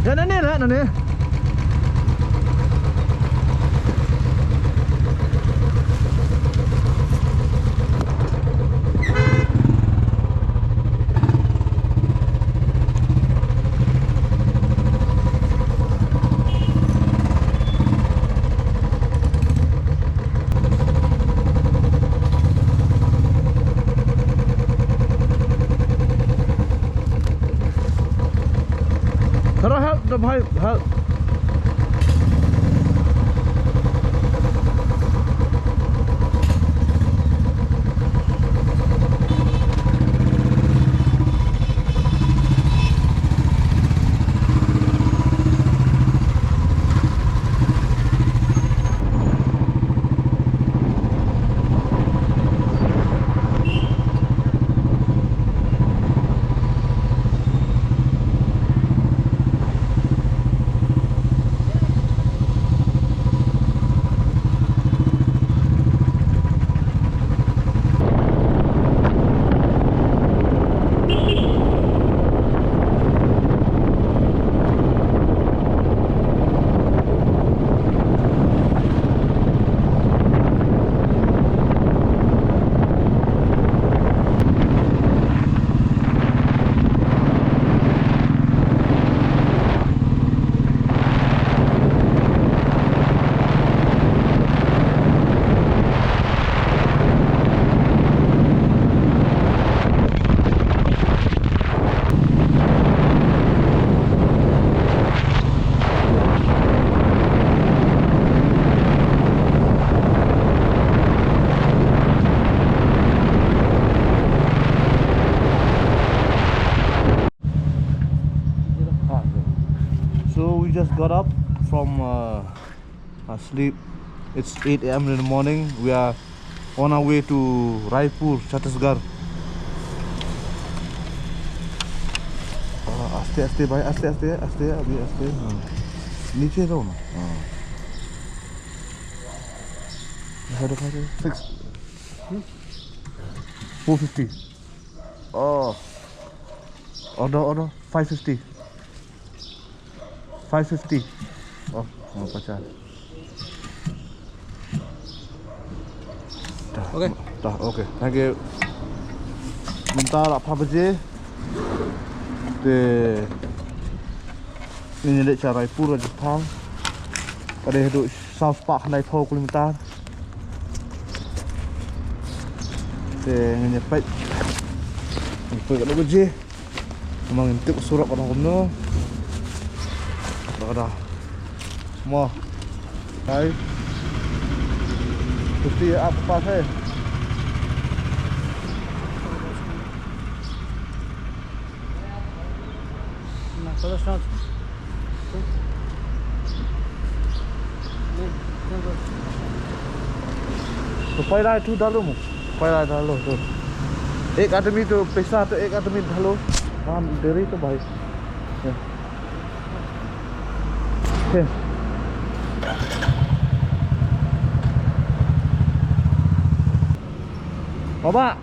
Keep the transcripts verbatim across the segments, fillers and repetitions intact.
Ïa, nangne, nangne. Help, help, the bhai, help. So we just got up from uh, asleep. It's eight a m in the morning. We are on our way to Raipur, Chhattisgarh. Ah, aste, aste, bhai, aste, aste, aste, abhi aste. Hmm. Niche raho na. Ah. Dekha, dekha, dekha. Six. Hmm? Four fifty. Oh. Order, order. Five fifty. Five fifty. Oh, oh, pacha. Dah, okay. Dah, okay. Thank you. Mynta la phra baje. Te ngin ïaleh sha Raipur, Rajasthan. Ka dei haduh saw spah khyndai phew kilometer. Te ngin ïa peit. Ngin peit katno baje. Namar ngim tip surok ka dang kumno. Ka dang. Mo. Hai. Fifty up pass hai. Na, kalo shot. To paila tu dalo mo. Paila dalo tu. Ek aadmi to paisa to ek aadmi dalo. Ram deri to bhai. Ya. Ya. Baba,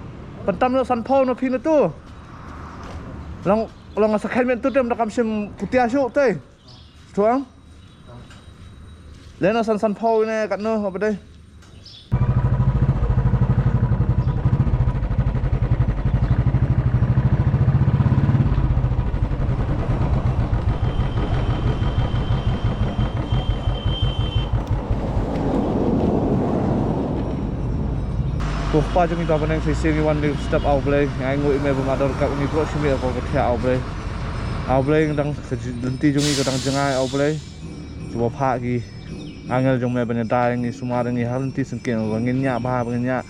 pyntam noh sanphew noh phi na tu. Long Long sa khen men tu tem da kam shim kutia shu te. Tuang. Lena san sanphew ne katno apa dei. Ko Kpa jong ngi ba ha bneng, shisien ngi wan dei step, ah U Blei, nga ainguh ïa me ba me don ryngkat ïa ngi baroh shi miet ha kaba thiah, ah U Blei. Ah U Blei, nga dang, ka lynti jong ngi ka dang jngai, ah U Blei. Sngewbha phah ki angel jong me ban ïada ïa ngi, sumar ïa ngi ha lynti syngkien, ba ngin ñiah bha, ba ngin ñiah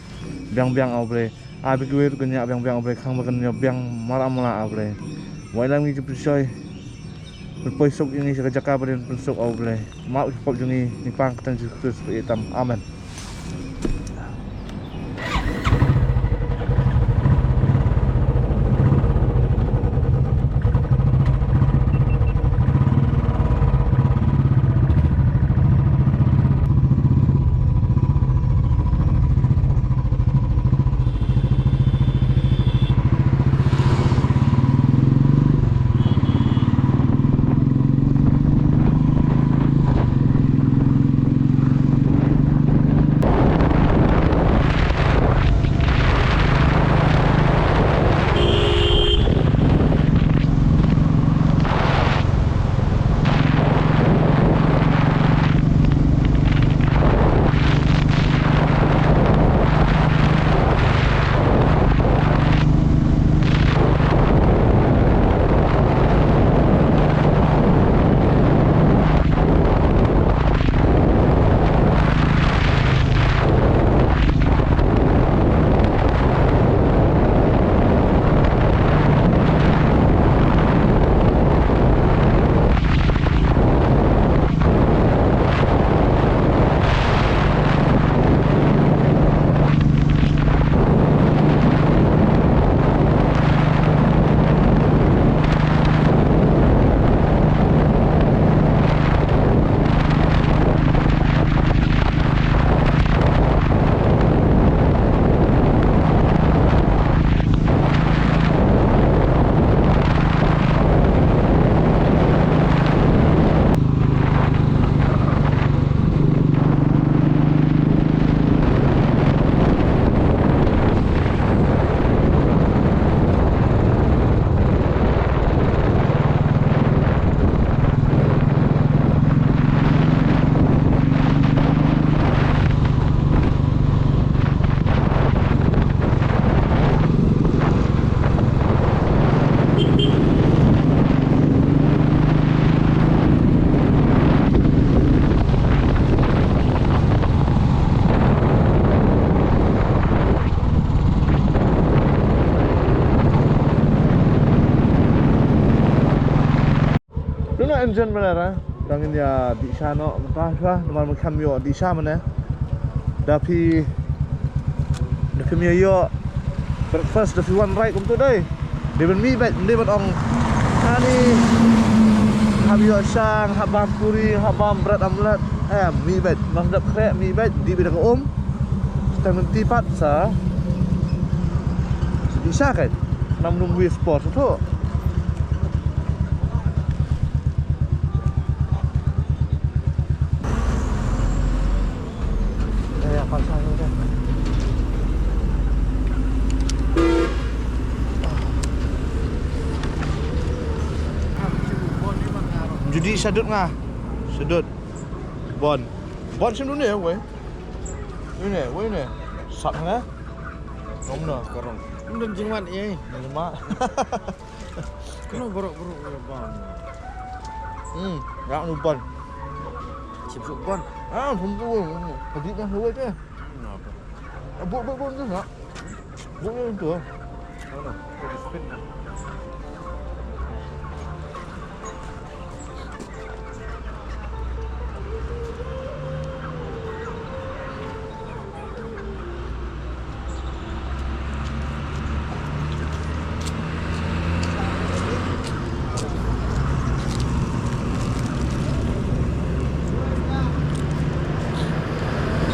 biang biang, ah U Blei. Ai ba kiwei ruh kin ñiah biang biang, ah U Blei, khnang ba kin ñiah biang marmar, ah U Blei. Wat ïalam ngi jingpynshoi. Pynpoi suk ïa ngi sha ka jaka ba dei pynsuk, ah U Blei. Map ïa ki pop jong ngi, ha kyrteng Jisu Khrist ba ïeit tam. Amen. Engine mane ra. Dang ïa dih sha noh mynta shuwa, namar mynkham ïoh dih sha mane. Da phi, da phi ïoh breakfast, da phi wan ride kumtu dei. Dei ban mih beit, dei ban ong ani, hap ïoh sha, hap bam puri, hap bam bread omelette. Eh, mih beit, mas dep khreh mih beit, dih beit da ka um. Tang mynta pat sa dih sha kai. Nam num wi sport tu. Judi shadut nga. Shadut. Bon. Bon shim dune wei. Wei ne, wei ne. Sat hana. Ngom na. Karong. Ym don jingwan ei. Ni ma. Kano borok borok borok bang. Hmm, yak nu ban. Chip sup ban. Ah, bun bun. Hadit na huwet eh. Kenapa? Bun bun bun tu nak. Bun bun tu. Mana? Kau di spin kan?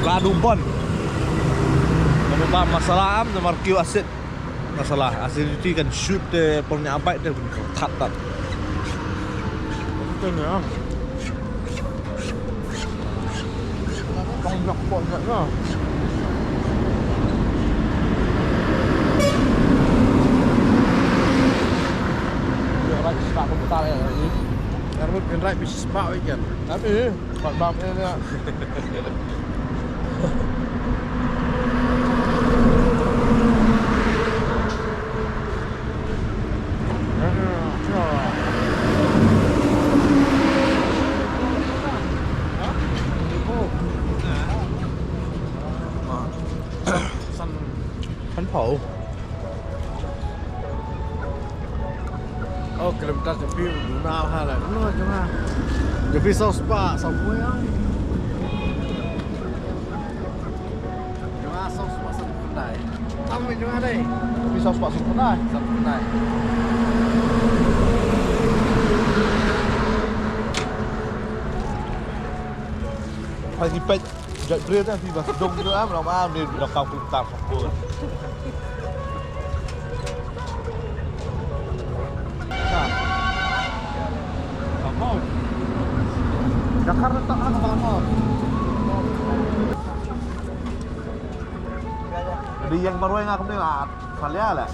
Ka dum pon. Namar ba masala am, namar kiew asid. Masalah acidity kan shoot te pon nya bait te pun that that. Betul ya. Tong yak pon nya. Ya, right, start pun tak ya. Kan right, bisa sepak weekend. Tapi Pat bam ni nak. San. San pau. Oh, kilometer jong phi u duna ha la. No, jong nga. Jong phi saw spah, saw phew ai. Jong nga saw spah san phew khyndai. Tam jong nga dei. Phi saw spah san phew khyndai. San phew khyndai. Phi peit. Jait bria te phi ba sdong tu am, long am ni long kau pun tar sokol. Dakar letak lah kapal mau. Jadi yang baru yang aku ni lah, salia lah.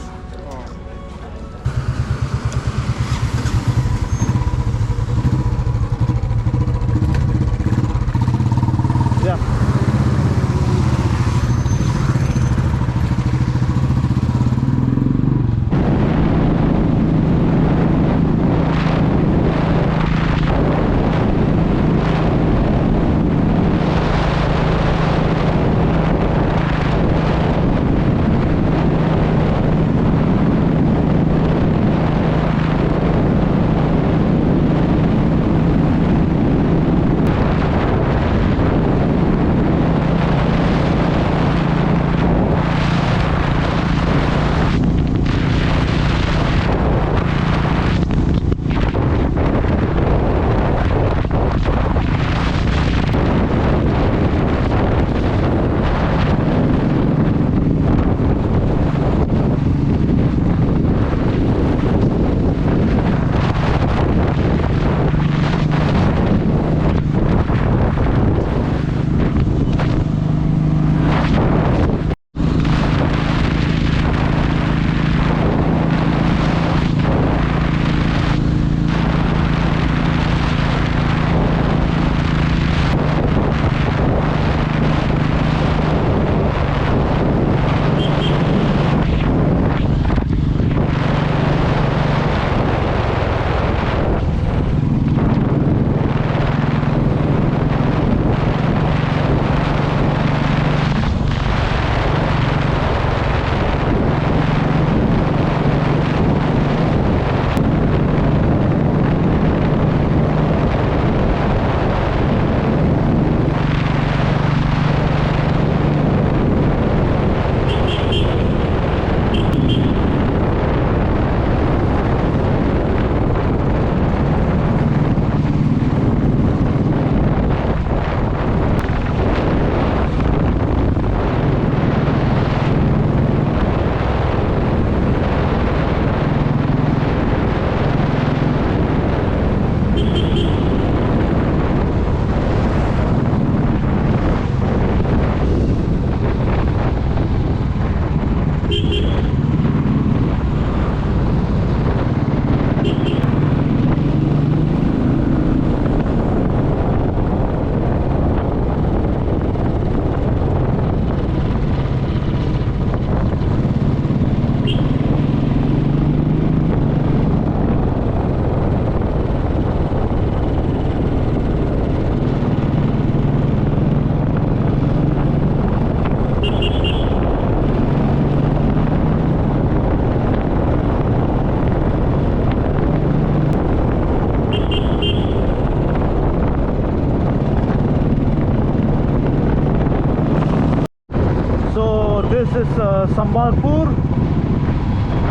This is uh, Sambalpur,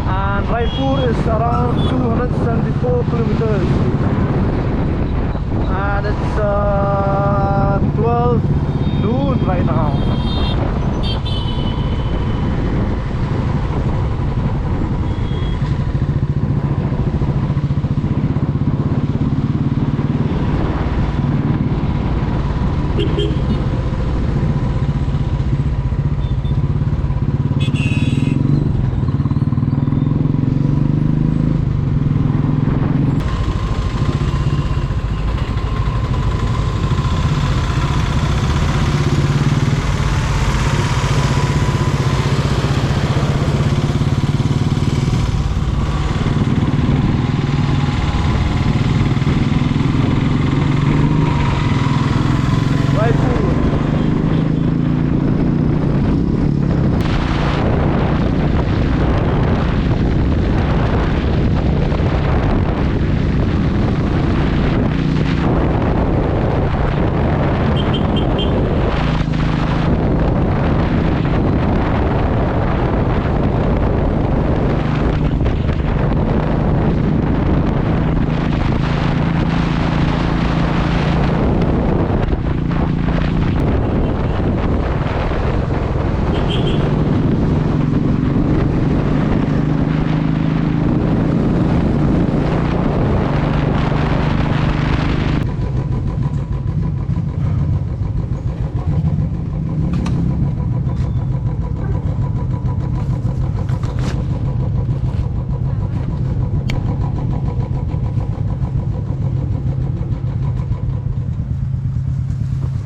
and Raipur is around two hundred seventy-four kilometers, and it's uh, twelve noon right now.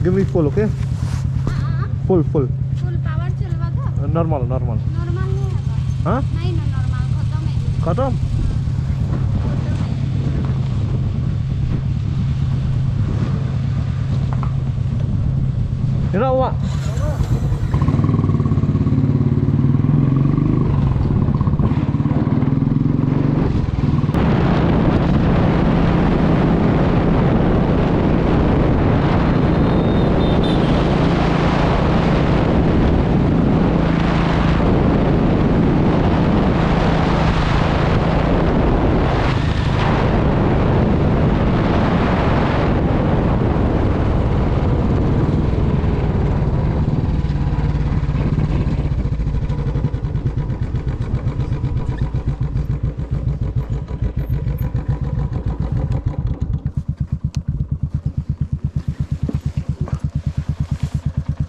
Give me full, okay? Full, full. Full power chalwa tha? Uh, normal, normal. Normal nahi hai kya? Huh? Nahi na, normal khatam hai. Khatam? Ira wa.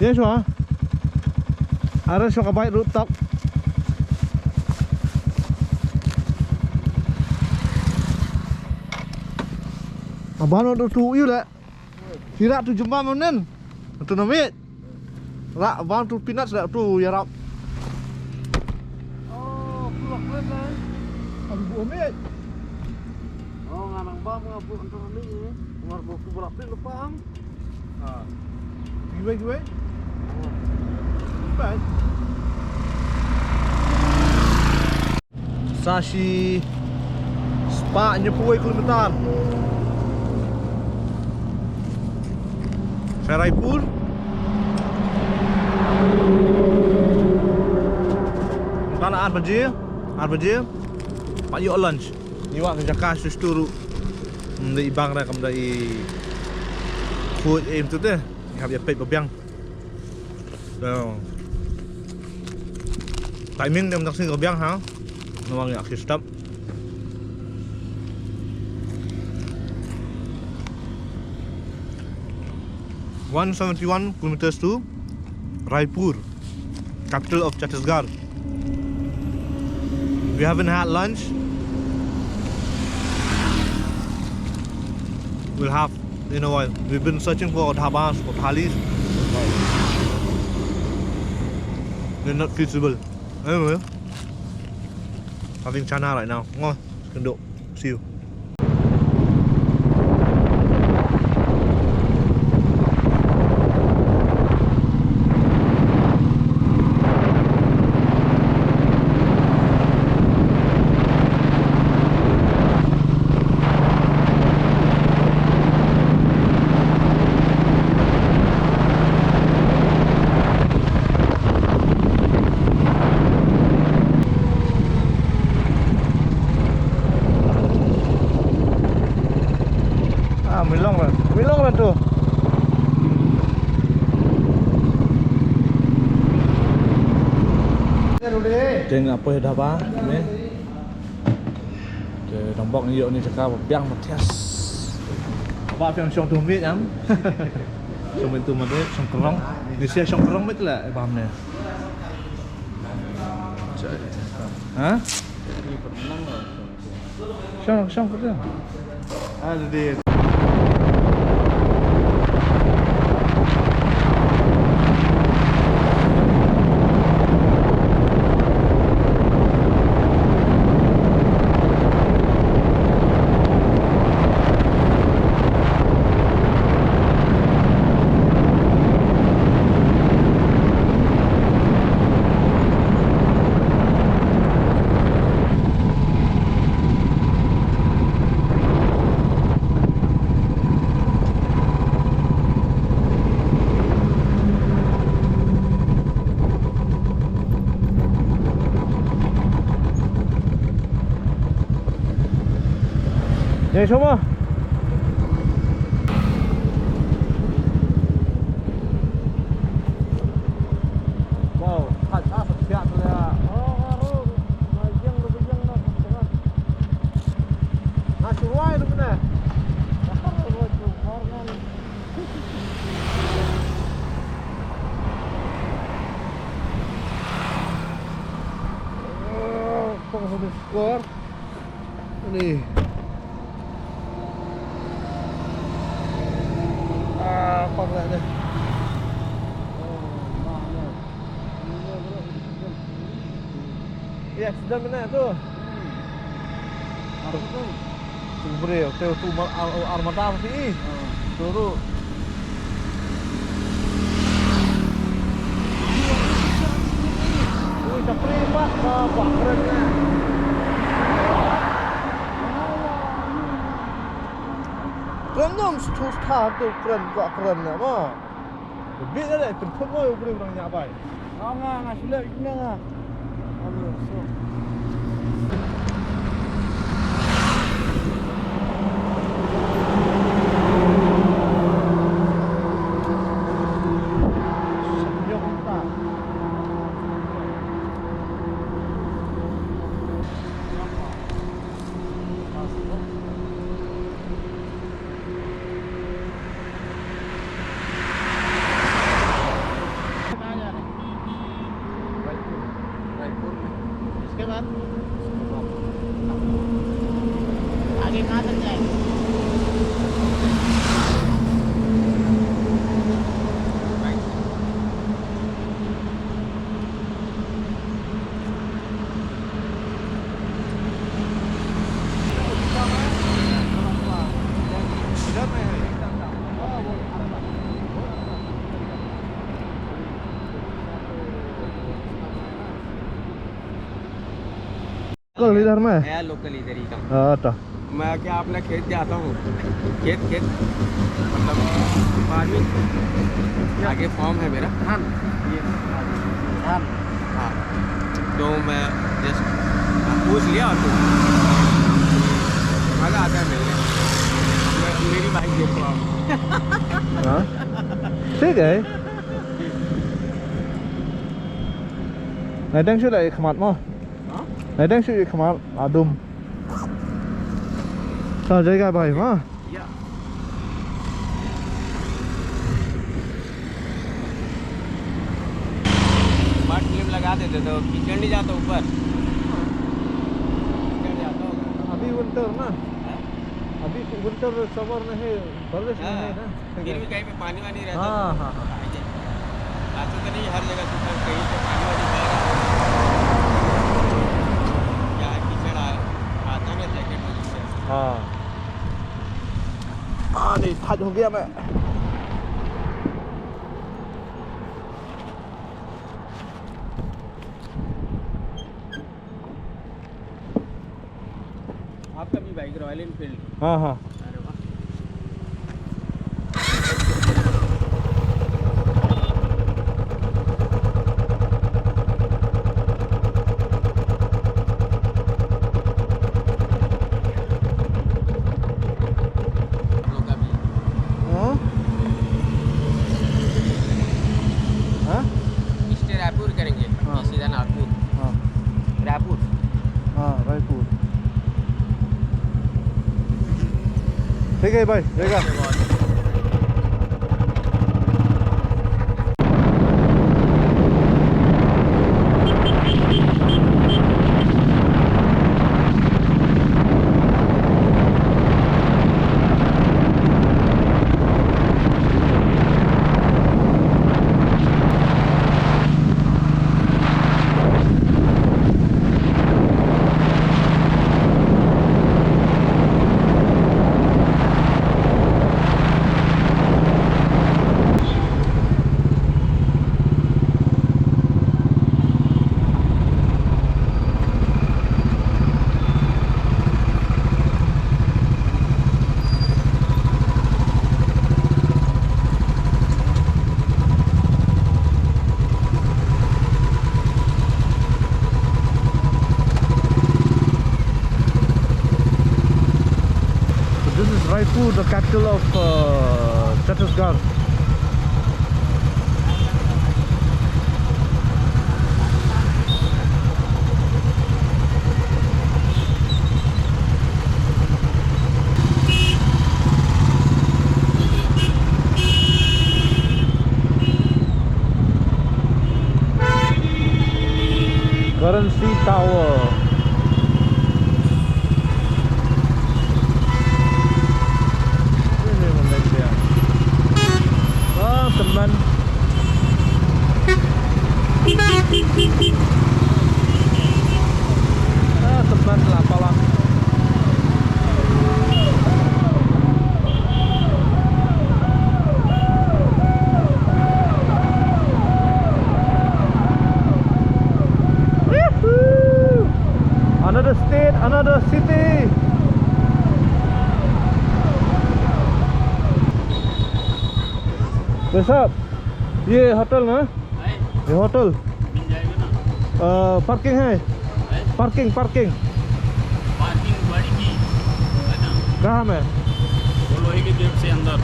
Ye shuwa. Ara shuwa ka bike rooftop. Abang tu tu yu le. Sira tu jumpa manen. Tu namit. Rak bang tu pinat sira tu yarap. Oh, pulak manen. Abu amit. Oh, nganang bam nga bu antar ni. Ngar bu ku bulak pin lupa am. Ha. Giwei, giwei. Bad. Sa shi spah hynñiewphew kilometer. Sha Raipur. Tang ar baje, ar baje. Pat ïoh lunch. Ngi wan ka jaka shu shu ruh. Ym da i bang ra kam da i khuid em tu te. Ngi hap ïa peit ba biang. Da. Timing dem dak sing ka biang ha. Nawang ïa ki stop. One seventy-one kilometers to Raipur, capital of Chhattisgarh. We haven't had lunch. We'll have in a while. We've been searching for dhabas, for thalis. They're not feasible. Anyway, having chana right now. Ngo, kendo. See you. Milong ran. Milong ran tu. Te nga poi dhaba ne. Te dang bok ni ïoh ni jaka ba biang ba thias. Ba biang shong tu miet am. Shong miet tu madu, shong kerong. Ni sia shong kerong miet la bam ne. Ha? Shong, shong kerong. Ah, dia. Ïa, shuwa. Wow, khat sa sa thiah tu ïa. Oh, aru, na ïeng ruh ïeng na, na shuwa ruh na. Apa ruh tu, kor ngan. Oh, kong sa skor. Ni. Ah, pang lah ni. Eh, accident mana tu? Apa tu? Tu brake, tu, tu mar-, ar-, armada mesti. Hmm. Tu, tu. Ui, capri, Pak. Pak, Pak, keren, eh. Kren dong, stu sta tu kren, ka kren na ma. Bit ada, tempun mo, u bri orang nyak bai. Nga, nga, nga, sulek, nga, nga. Aduh, so. Susah, dia kontak. इसके बाद आगे कहाँ तक जाएंगे? लोकल इधर में? मैं लोकल इधर ही का। हाँ, तो। मैं क्या अपना खेत जाता हूँ, खेत, खेत, मतलब, फार्मिंग। आगे फार्म है मेरा। धान। ये धान। हाँ। तो मैं जस्ट पूछ लिया और कुछ। मजा आता है मिलने। मैं, मेरी बाइक देखो आप। हाँ? ठीक है। Nai dang shu da khmat mo. हाँ? Nai dang shu khmat adum. Sa jai ga bai ma. या। स्मार्ट फिल्म लगा देते तो कीचड़ नहीं जाता ऊपर। कीचड़ जाता होगा। अभी विंटर ना। हाँ? अभी विंटर समर में है, बारिश में हाँ। है ना। फिर भी कहीं पे पानी वानी रहता हाँ, तो हाँ, हाँ। ऐसा तो नहीं हर जगह सूखा, कहीं पे पानी वानी बह रहा है। क्या है, कीचड़ आ-, आता ना जैकेट वजह से। हाँ। आ, नहीं, थक हो गया मैं। आपका भी बाइक रॉयल एनफील्ड? हाँ, हाँ। अरे वाह। ठीक है भाई, रहेगा। So this is Raipur, the capital of uh, Chhattisgarh. Currency Tower. Ah, teman. Ah, teman lah, apalah. Woohoo! Another state, another city. What's up? ये होटल ना? ये होटल। पार्किंग है? Parking, parking. पार्किंग गाड़ी की है ना? कहाँ में? वो लोहे के गेट से अंदर।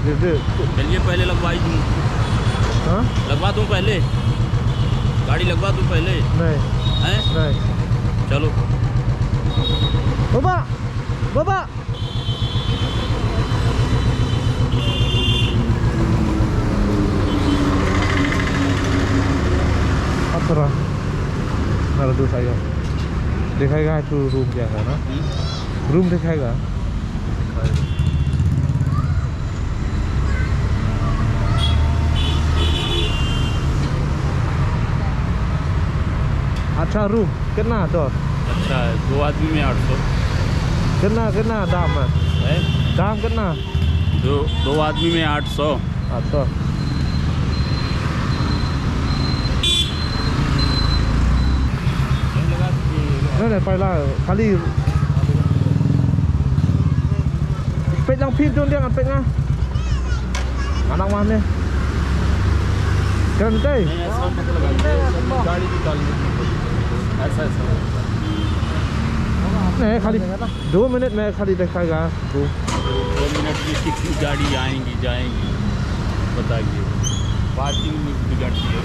जी, जी। चलिए, पहले लगवा ही दूँ। हाँ? लगवा दूँ पहले? गाड़ी लगवा दूँ पहले? नहीं। हैं? नहीं। चलो। बाबा, बाबा। अठारह। ना, तो सही है। दिखाएगा तू रूम क्या है ना? हम्म। रूम दिखाएगा। अच्छा रूम कितना दर? अच्छा है, दो आदमी में आठ सौ। कितना, कितना दाम है? है? दाम कितना? दो, दो आदमी में आठ सौ। अच्छा। नहीं, नहीं, पहला खाली पेट lang phi don dia ngan pet nga. Anak mane. Keren dai. नहीं, ऐसा मत लगा, गाड़ी निकाल लो। ऐसा, ऐसा। नहीं, खाली दो मिनट में खाली दिखाएगा। तो दो मिनट में कितनी गाड़ी आएंगी, जाएंगी, बताइए। पार्किंग भी बिगड़ती है।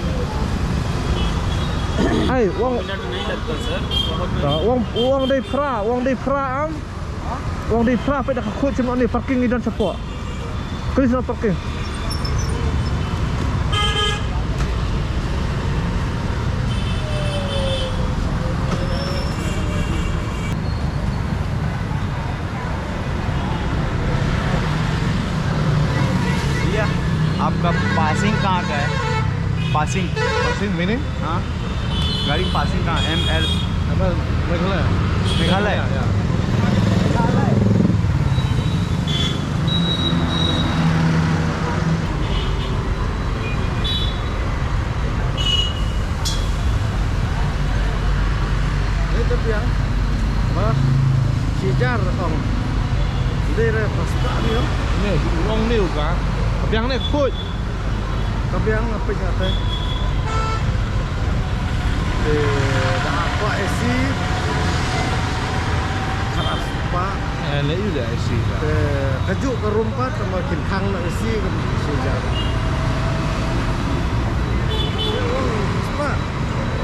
Ai, wang, मिनट नहीं लगता सर, बहुत ah, wang, wang dei phra, wang dei phra am. Wang dei phra peit da ka khuid shim noh ne parking i don shapoh. Kris na parking. भैया, आपका पासिंग कहाँ का है? पासिंग। Passing meaning? हाँ, गाड़ी पासिंग कहाँ? M L. M L Meghalaya. Meghalaya? Yeah, yeah. Ni te biang ba shi hajar ong. Dei re pasta ni ong. Ni ong ni u ka. Biang ni khuid. Ka biang nga peit nga te. Te da kwah A C. Khatar spah. Eh, leh ïa da A C ka. Te kajuh ka room pat, tangba kin khang na A C ka shi hajar. Spah.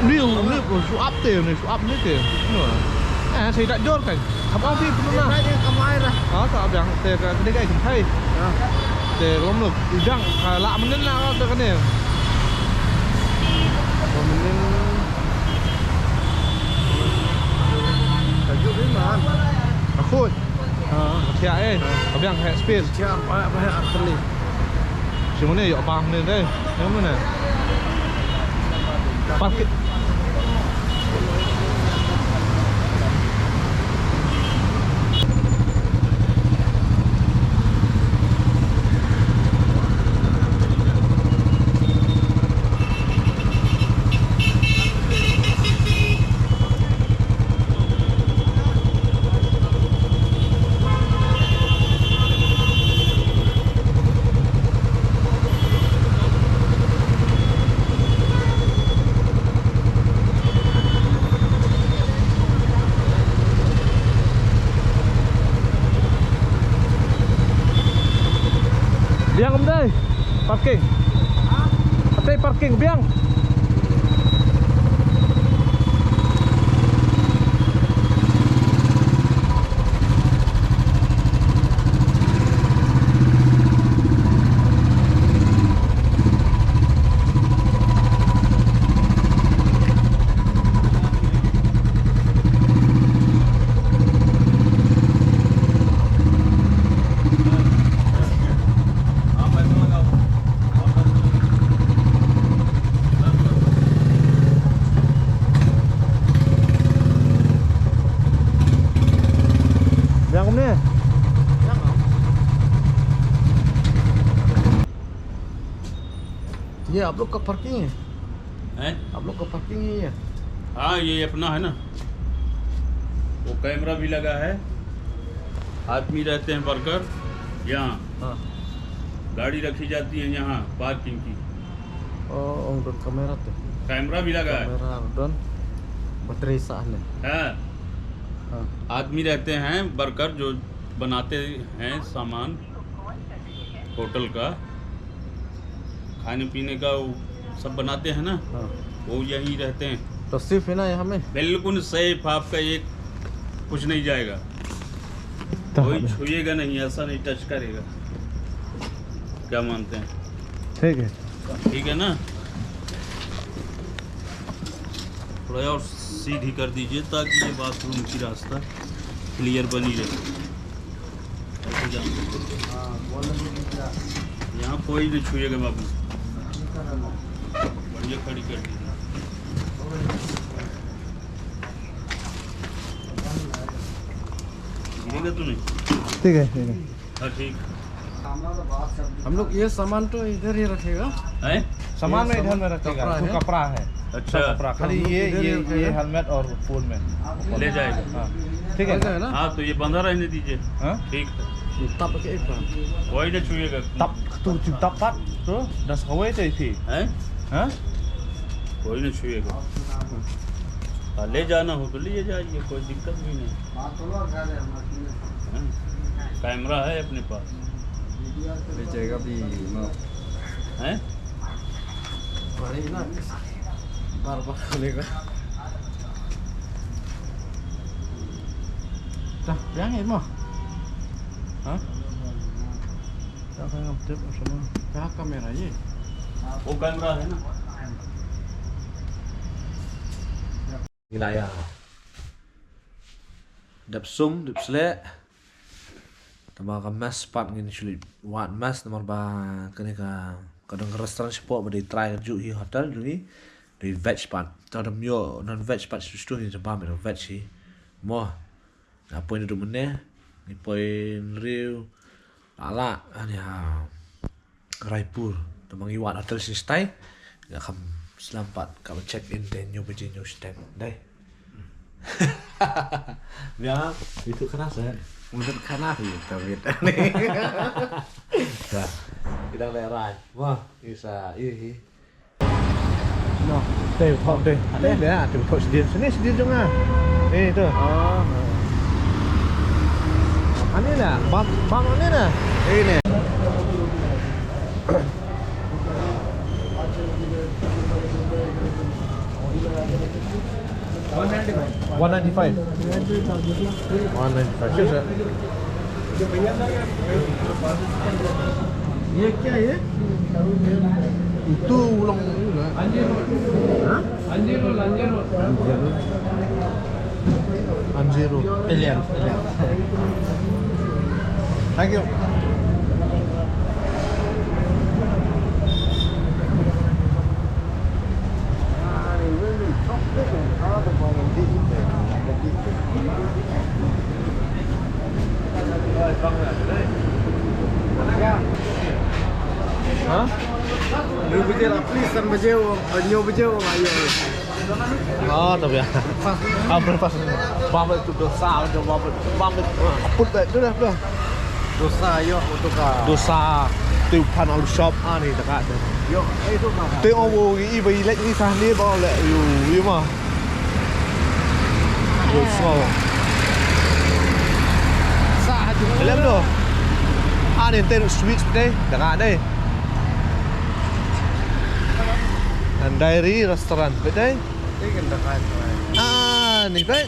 Ni, ni ko shu ap te, ni shu ap ni te. Ni wa. Ah, sai da jor kai. Hap ong phi pynna. Ïa, ïa, kamai dah. Ah, ka biang te ka kane ka ai kynthei. Ya. Te lom lok. Idang ka la mynnin la ka kane. Ka mynnin. Ka juk ni man. Ka khut. Ah, ka thiah eh. Ka biang ka space. Thiah ba ba ar teli. Shu ne ïoh bam ne dei. Ïoh ne. Parking. Biang um dei. Parking. Hap dei parking biang. Biang kumne? ये आप लोग का पार्किंग है? हैं? आप लोग का पार्किंग ही है? हाँ, ये अपना है ना। वो कैमरा भी लगा है, आदमी रहते हैं वर्कर यहाँ। हाँ। गाड़ी रखी जाती है यहाँ पार्किंग की। Oh, udah kamera tuh. Camera भी लगा है। Kamera udah. Baterai sah nih. हाँ। हाँ। आदमी रहते हैं वर्कर जो बनाते हैं सामान होटल का, खाने पीने का वो सब बनाते हैं ना, हाँ। वो यहीं रहते हैं। तो सेफ है ना यहाँ में? बिल्कुल सेफ, आपका एक कुछ नहीं जाएगा, तो कोई छुएगा नहीं, ऐसा नहीं टच करेगा। क्या मानते हैं? ठीक है। ठीक है ना? थोड़ा और सीधी कर दीजिए ताकि ये बाथरूम की रास्ता क्लियर बनी रहे। ऐसे जाओ। यहाँ कोई नहीं छुएगा बाबू। बढ़िया खड़ी कर दीजिए। गिरेगा तो नहीं? ठीक है, ठीक है। हाँ, ठीक। हम लोग ये सामान तो इधर ही रखेगा। हैं? सामान ये में इधर सामान में रखेगा, कपड़ा जो है। कपड़ा है। अच्छा। सब कपड़ा, तो खाली हम लोग ये, इधर ही ये, रखेगा। ये हेलमेट और फोन में। ले जाएगा। हाँ, ठीक है। ले जाएगा ना? हाँ, तो ये बंधा रहने दीजिए। हाँ? ठीक है। ये तब के एक बार। कोई ना छुएगा। तब तो, तब, तब तो दस हवाई तो थी। हैं? हाँ? कोई ना छुएगा। हाँ, ले जाना हो तो लिए जाइए, कोई दिक्कत भी नहीं। हाँ, कैमरा है अपने पास। ले जाएगा भी, ना। हैं? बड़ी ना, बार बार खोलेगा। Dah, biang eh, mah. Ha? Dah, kan ngam tip sama. Dah kamera ye. वो कैमरा है ना? Ngi la ïa dep sum, dep sleh. Te ba ka mess pat ngin shu leit wad mess namar ba kane ka, ka don ka restaurant shapoh ba dei trai kajuh hi hotel jong ngi. Dei veg pat. Te da ym ïoh non veg pat shu shu ngi te ba me da veg hi. Mo. Nga poi naduh mynne, ngi poi hynriew, la la, ani ha Raipur. Te ma ngi wad hotel shisien, nga kham slem pat, ka check in te hynñiew baje hynñiew shiteng. Dei. Biang, itu keras eh. Mungkin keras ya, tapi. Dah. Kita leh rai. Wah, isa, ih, ih. No, te thok te. Te le, te thok sdien. Sini sdien jong nga. Ni tu. Oh. Ani na, bam, bam ani na. Ini. One ninety five. One ninety five. Sure, sir. ये क्या है? Itu ulang ini lah. Anjero. Hah? Anjero, Anjero. Anjero. Anjero. Pilihan, pilihan. Thank you. Ha? Nine baje la, please, san baje, nine baje, ayo. Ah, tapi ya. Ah, breakfast. Bam tu dosa, bam, bam. Put back tu dah, dah. Dosa, yo, untuk ka. Dosa. Tu pan alu shop ani dekat. Yo, eh, tu ka. Tu oh, i bai lek ni sah ni ba lek yu, yu ma. Dosa. Sah tu. Lem tu. Ani tu sweet deh, dekat deh. And Diary Restaurant, betul? Ah, ni baik.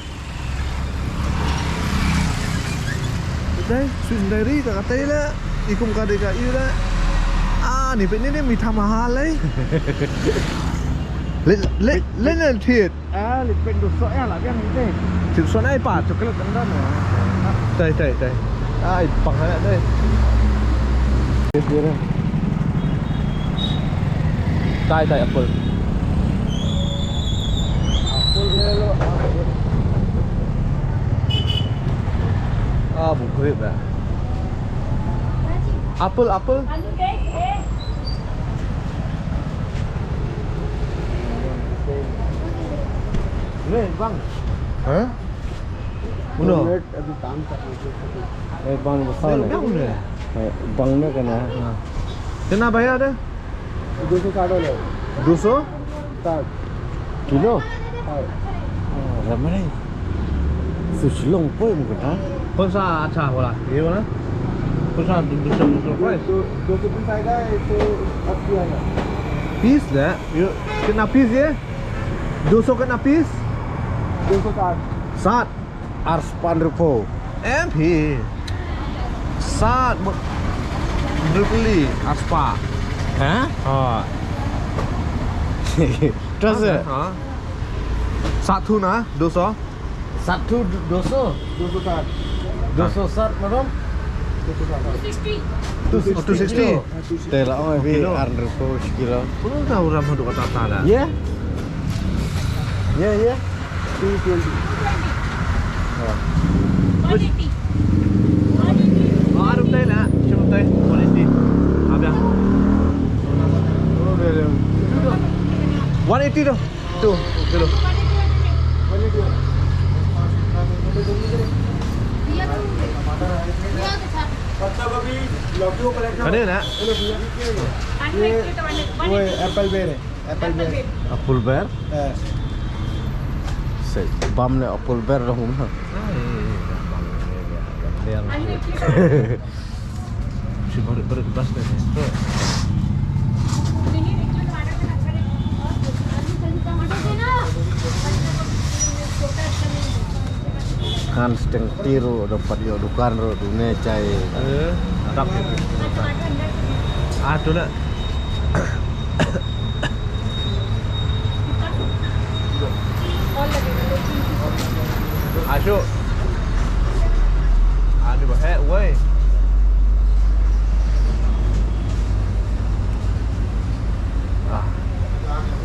Betul? Sweet Diary ka kata ila. Ikum ka deka ila. Ah, ni baik ni ni mita mahal eh. Le le le le thiet. Ah, lipstick dosa ya lah biang ni teh. Sip son ai pat. Coklat tendang ya. Tai tai tai. Ai pang anak teh. Tai tai apple. Apple ni lo. Ah, bu grape dah. Apple, apple. Ni bang. Hah? Uno. Minute, abhi kaam karna hai. Eh, bang, basa na. Bang, bang. Eh, bang na kana. Haan. Kitna bhaiya de? Dosho sat wala. Dosho? Sat. Kilo? Haan. Oh, ramai. Suslong poi mukha. कौन सा अच्छा वाला? ये वाला? कौन सा दो सौ, दो सौ रुपए? दो, दो सौ बीस आएगा, एक सौ अस्सी आएगा। पीस है? ये कितना पीस ये? दो सौ कितना पीस? दो सौ साठ। साठ। Arspah hynriewphew. Em phi. Sat mo-, Jubilee arspah. Ha? Ha. Terus ya? Ha. Satu na, doso. Satu do-, doso. Doso sat. Doso sat, madam? Doso sat. Two sixty. Two sixty. Te la ong, eh, bi ar hynriewphew shi kilo. Pun ta uram hadu kata ta da. Ye? Ye, ye. Two twenty. One eighty. One eighty. Oh, arum tai la, shim tai, one eighty. Abia. One eighty tu. Tu, tu. Ada nak? Ye, apple bear hai. Apple bear. Apple bear? Ha. Sa bam ne apple bear da hum ha. Khan steng tiru da pat ïoh dukan ruh dune chai. Eh, adap. Ah, tu na. Ashu. Ani ba heh wei. Ah.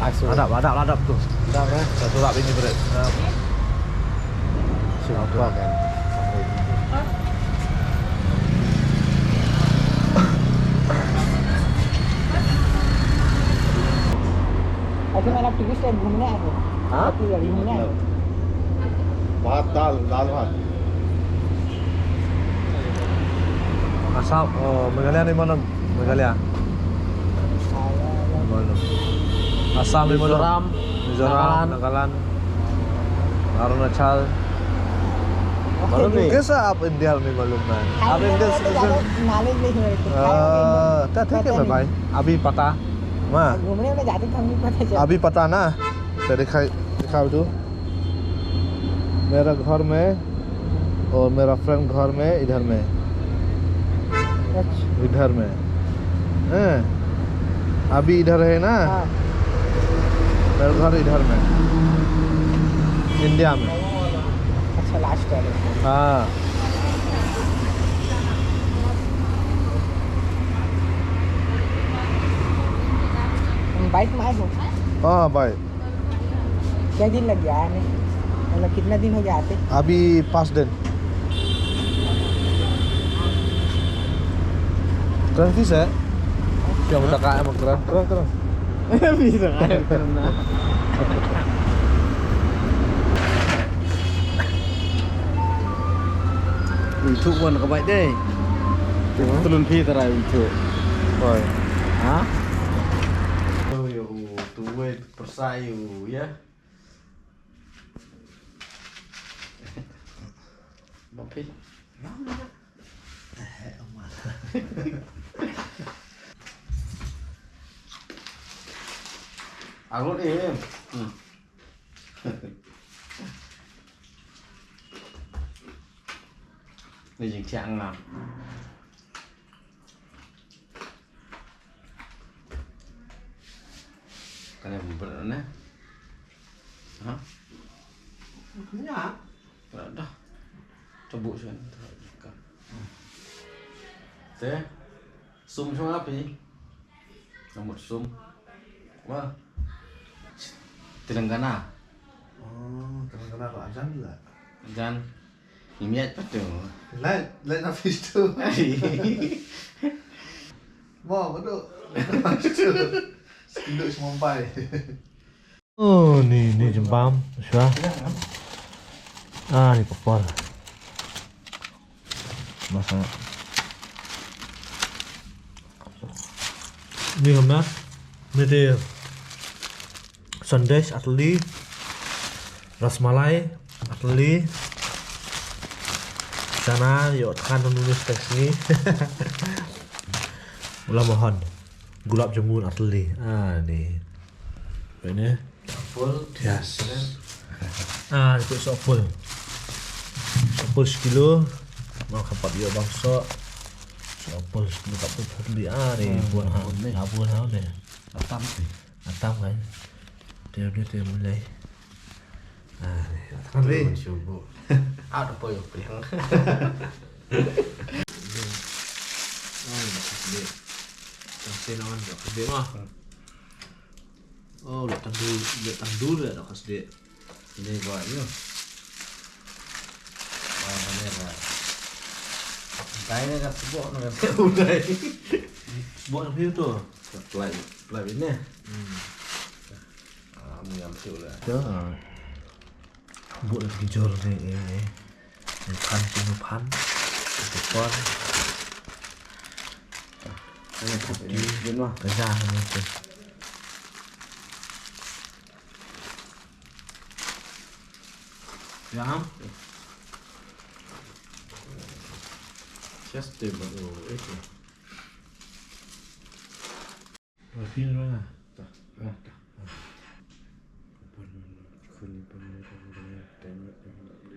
Ashu. Adap, adap, adap tu. Adap, eh? Satu lap ini berat. Ah. Singapore kan. अच्छा, मैंने आप टूरिस्ट है, घूमने आए हो? हाँ? आप टूरिस्ट घूमने आए हो? भात, दाल, दाल भात। Assam, oh, Meghalaya ni mana? Meghalaya. Mana? Assam ni mana? Mizoram, Mizoram, Nagaland. Nagaland. Arunachal. Maklum ni. Kaisa aap India mein maklum nahi. Aap India citizen. Knowledge nahi hai. Ah, ta theek hai, bhai. Abhi pata. Ma. घूमने में जाते थे, हमको पता चला। Abhi pata na. Te dikhai, dikhao tu. मेरा घर में और मेरा फ्रेंड घर में इधर में। अच्छा। इधर में। हैं? अभी इधर है ना? हाँ। मेरा घर इधर में। इंडिया में। अच्छा, लास्ट वाले। हाँ। बाइक में आए हो? हाँ, बाइक। क्या दिन लग गया आने? मतलब कितना दिन हो गया आते? अभी पाँच दिन। Keren sih, Sek. Yang udah kayak emang keren, keren, keren. Bisa aja keren. Untuk wan ka bai deh. Tulun pi tarai untuk. Oi. Ha? Oh, yo, tuwe persayu ya. Bapi. Aku ni. Hmm. Ni jing siang lah. Kan yang berat ni. Ha? Nya. Dah. Coba sih. Teh. Sum sum api. Rambut sum. Wah. Telangana. Oh, Telangana lah, Ajan lah. Ajan. Imiat patu. Lain, lain office tu. Mau betul. Sekilo semampai. Oh, ni, ni jembam, shuwa. Ah, ni papar. Masa. Ni kemna? Ni te sandesh atli, rasmalai atli, chana yo than nunu stek ni. Ula mohon, gulab jamun atli. Ah, ni. Ini. Apple. Yes. Ah, ni sok apple. Sok apple sekilo. Mau kapat yo bang sok. Sok apple sekilo kapat atli. Ah, ni. Hmm, bun ha. Bun ni. Ha, bun ha ni. Atam ni. Atam kan. Dia dia dia mulai. Ah, ni. Atam ni. Cuba. Ada apa yo pegang? Oh, nak sedih. Kasih nawan nak sedih mah. Oh, lok tandu, lok tandu dah nak sedih. Ini buat ni. Ah, mana dah? Dai ni dah sebok ni dah. Udah. Sebok ni tu. Pelai, pelai ni. Hmm. Ah, mu yang tu lah. Tu. Buh lagi jor ni, eh, eh. Ni pan, sini pan. Itu pan. Ini kopi. Ini mah. Kerja ni tu. Ya, am? Just tu baru itu. Rafin mana? Dah, dah, dah. Kun, kun, kun, kun, kun, kun.